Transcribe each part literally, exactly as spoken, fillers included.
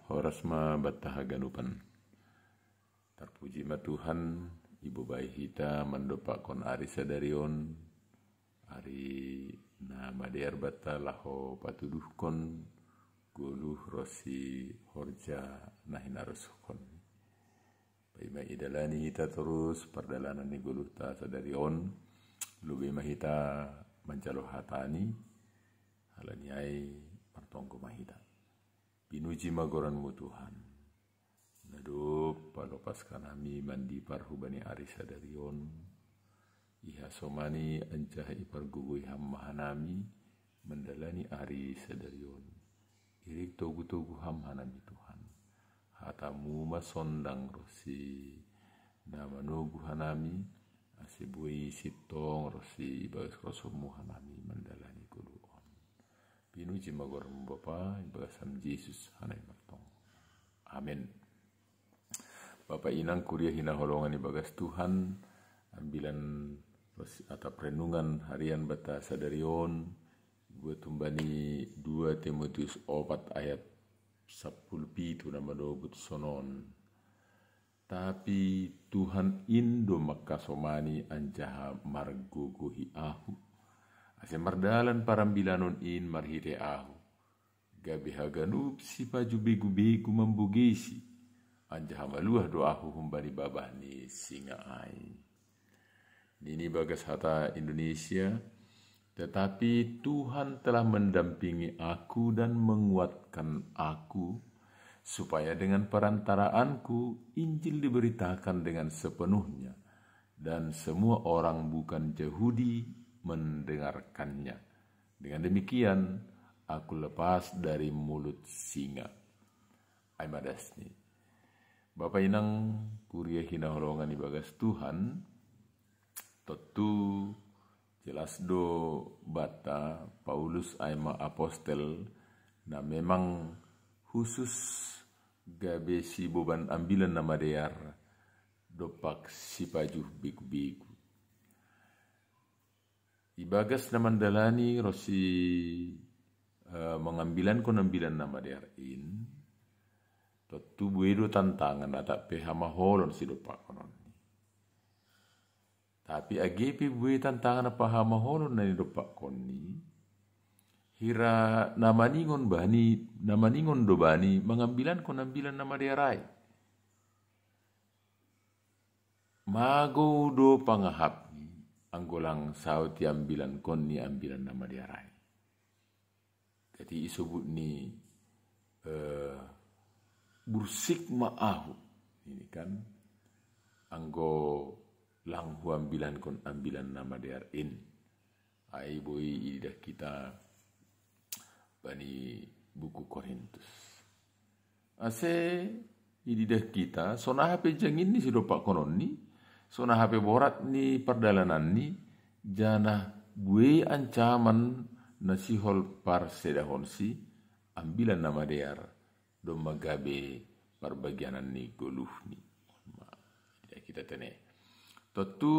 Horas ma banta haganupan. Tarpuji ma Tuhan, ibobai hita mandopakkon ari sadari on, ari na madear banta laho patuduhkon goluh ronsi horja na hinarosuhkon. Paima idalani hita torus pardalanan ni goluhta sadari on, lobei ma hita manjalo hatani, halani ai martonggo ma hita. Pinuji ma goranmu Tuhan. Na dob palopaskon hami mandipar hubani ari sadari on, ihasomani anjaha ipargogoi ham ma hanami mandalani ari sadari on. Irik togu-togu ham hanami Tuhan. Hatamu ma sondang ronsi na manogu hanami, ase boi sintong ronsi ibagas rosuhmu hanami mandalani goluh on. Pinuji ma goranmu Bapa, ibagas ham Jesus hanami martonggo. Amen. Bapa inang kuria hinaholongan ibagas Tuhan, ambilan atap renungan harian banta sadari on, buat humbani dua Timotius opat ayat sapuluh pitu na manobut sonon. Tapi Tuhan in do mangkasomani anjaha margogohi ahu, ase mardalan parambilanon in marhitei ahu, gabe haganup sipaju begu-begu mambogeiSi, anjaha maluah do ahu humbani babah ni singa ai. Nini bagas hata Indonesia, tetapi Tuhan telah mendampingi aku dan menguatkan aku, supaya dengan perantaraanku Injil diberitakan dengan sepenuhnya, dan semua orang bukan Yahudi mendengarkannya. Dengan demikian, aku lepas dari mulut singa. Ai ma dasni. Bapa inang kuria hinaholongan ibagas Tuhan, tontu jelas do banta Paulus ai ma apostel na memang khusus gabe siboban ambilan na madear dompak sipaju begu-begu. Ibagas na mandalani ronsi uh, mangambilankon ambilan na madear in, tontu buei do tantangan atap pe hamaholon sidompakkononni. Tapi age pe buei tantangan apa hamaholon na nidoppakkonni, hira na maningon bani, na maningon do bani mangambilankon ambilan na madear ai. Magou do pangahapni, anggo lang saut iambilankonni ambilan na madear ai. Jadi isobut ni uh, bursik ma ahu. Ini kan anggo lang huambilankon ambilan na madear in. Ai boi ididah kita bani buku Korintus. Ase ididah kita, songon aha pe jangin ni sidompakkononni, songon aha pe borat ni pardalananni, janah buei ancaman na sihol parsedahonsi, ambilan na madear domma gabe parbagianan ni goluhni. Kita tene. Tontu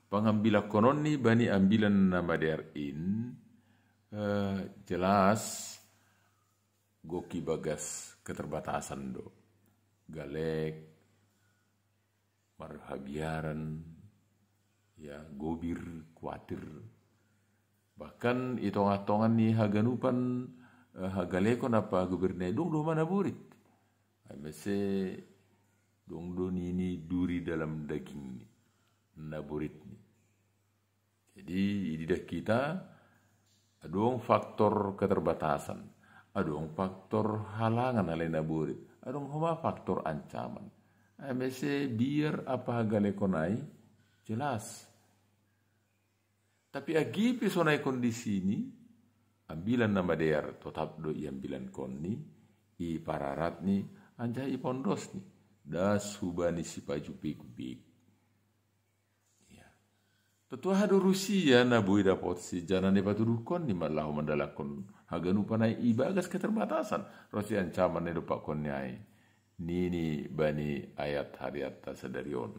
pangambilankononni bani ambilan na madear in, eh, jelas gok ibagas keterbatasan do. Galek, marhabiaran, ya, gobir, kuatir. Bahkan i tongah-tongah ni haganupan, eh, hagalekon apa gobirna i dong do ma naborit. Ai mase dong do nini duri dalam dagingni, naboritni. Jadi ididah kita, adong faktor keterbatasan, adong faktor halangan alai naborit, adong homa faktor ancaman. Ai mase biar apa hagalekon ai jelas. Tapi age pe sonai kondisini, ambilan na madear totap do iambilankonni, ipararatni, anjaha ipondosni, das hubani sipaju begu-begu. Tontu aha do rusia na boi dapotsi janah na ipatuduhkonni ma laho mandalankon haganupan ai ibagas keterbatasan ronsi ancaman na idompakkonni ai, nini bani ayat harianta sadari on.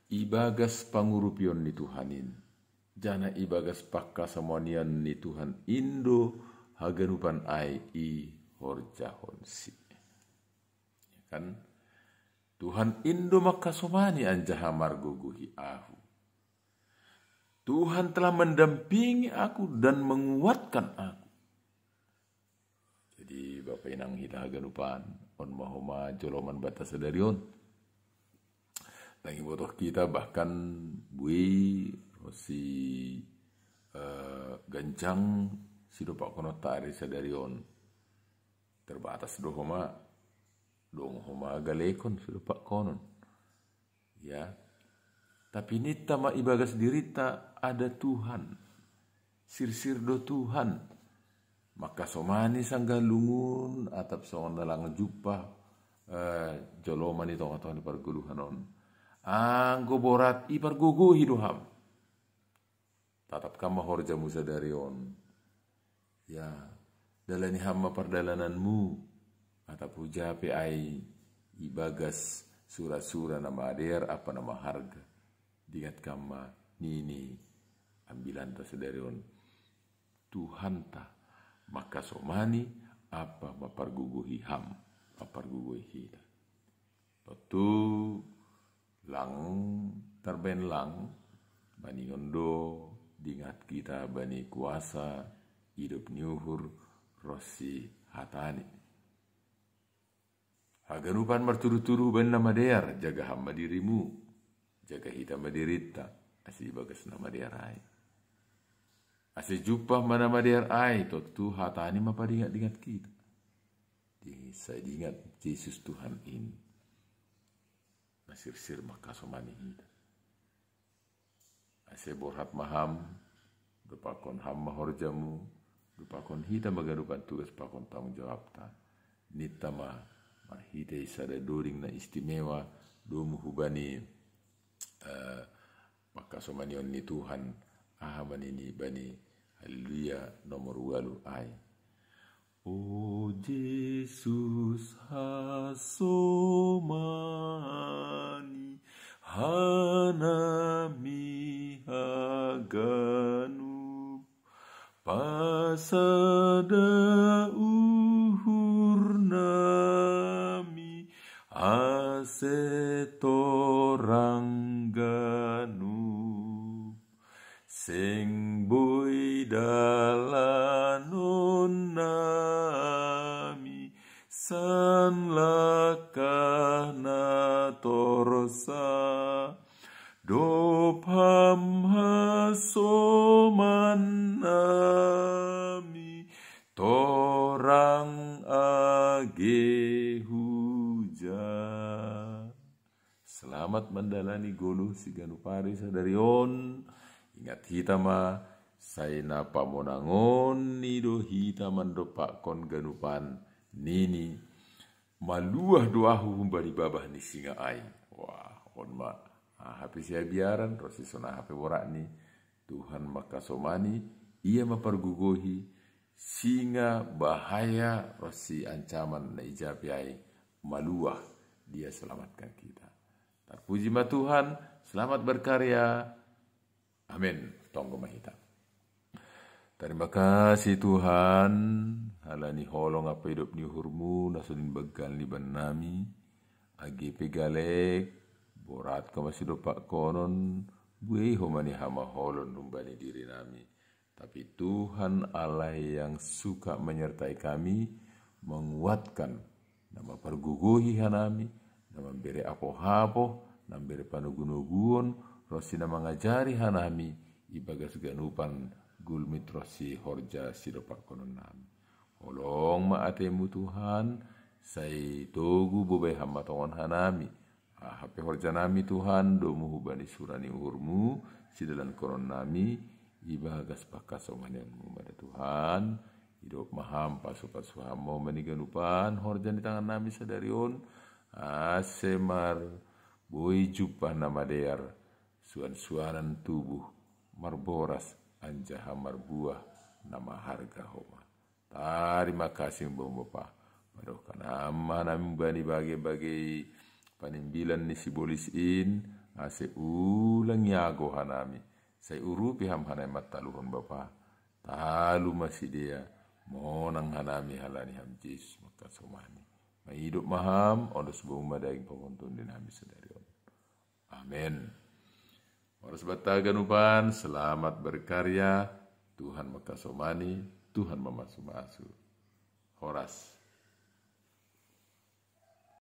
Ibagas pangurupion ni Tuhan in, janah ibagas pangkasomanion ni Tuhan in do haganupan ai i horjahonsi. Ya kan? Tuhan in do mangkasomani anjaha margogohi ahu. Tuhan telah mendampingi aku dan menguatkan aku. Jadi Bapa Inang hita haganupan, on ma homa joloman banta sadari on. Lagi botoh kita bahkan bui ronsi uh, gancang sidopakkononta ari sadari on. Terbatas do homa, dong homa galekon sidopakkonon. Ya. Tapi ninta ma ibagas dirinta ada Tuhan. Sirsir do Tuhan. Mangkasomani sanggah lungun atap songon na lang jumpah eh, joloma ni tonga-tonga ni pargoluhan on. Anggo borat i pargogohi do ham. Tatap kam ma horjamu sadari on. Ya, dalani ham ma pardalananmu. Atap hujape ai ibagas sura-sura na madear apa na maharga. Dingat kam ma nini ambilanta sadari on. Tuhanta mangkasomani apa mapargogohi ham, mapargogohi hita. Tontu lang tarbaen lang maningon do dingat kita bani kuasa idop ni uhur ronsi hatani. Haganupan martudu-tudu bani na madear, jaga ham ma dirimu, jaga hita ma dirinta, ase ibagas na madear ai. Ase jumpah ma na madear ai, tontu hatani ma padingat-dingat kita. Di sai dingat Jesus Tuhan in. Masirsir mangkasomani hita. Ase borhat ma ham, dopakkon ham ma horjamu, dopakkon hita ma ganupan tugas pakon tanggung jawabta. Ninta ma marhitei sada doding na istimewa domu hubani uh, mangkasomanion ni Tuhan. Aha manini bani Haleluya nomor walu ai. O Jesus hasomani hanami haganup pasada uhur nami ase torang ganup. Seng boi dalanon nami sian langkah na torsa. Dob ham hasoman nami torang age huja. Selamat mandalani goluh siganup ari sadari on. Ingat hita ma sai na pamonangon ni do hita mandopakkon ganupan nini. Maluah do ahu humbani babah ni singa ai. Wah, on ma. Aha pe siabiaran ronsi songon aha pe boratni, Tuhan mangkasomani, ia ma pargogohi. Singa bahaya ronsi ancaman na ijapi ai maluah, Dia selamatkan kita. Terpuji ma Tuhan. Selamat berkarya. Amin. Tonggo ma hita. Terima kasih Tuhan, halani holong apa idop ni uhurmu na sonin banggal ni bannami. Age pe galek, borat ka masidopak konon, buei homa ni hamaholon lumbani diri nami. Tapi Tuhan Allah yang suka menyertai kami, menguatkan, na mapargogohi hanami, na mambere apoh-apoh, na mambere panogunoguon, ronsi na mangajari hanami ibagas ganupan gulmit ronsi horja sidopakkon nami. Holong ma atemu Tuhan, sai togu bobai hamatongon hanami. Aha pe horja nami Tuhan, domu hubani sura ni uhurmu, sidalankonon nami, ibagas pangkasomanianmu ma da Tuhan. Idop ma ham, pasu-pasu ham ma homa ni ganupan horja ni tangan nami sadari on, ase mar boi jumpah na madear, suan-suanan tubuh, marboras anjaha marbuah na maharga homa. Tarima kasih Bapa. Padohkan ham hanami bani bage-bage panimbilan ni sibolis in, ase ulang iago hanami. Sai urupi ham hanami martaluhon Bapa. Talu ma sidea, Monang hanami halani ham Jesus makasomani. Maidup ma ham, ondo subung ma daging pamontun den hami sadari on. Amen. Horas banta haganupan, selamat berkarya. Tuhan makasomani, Tuhan mamasu-masu. Horas.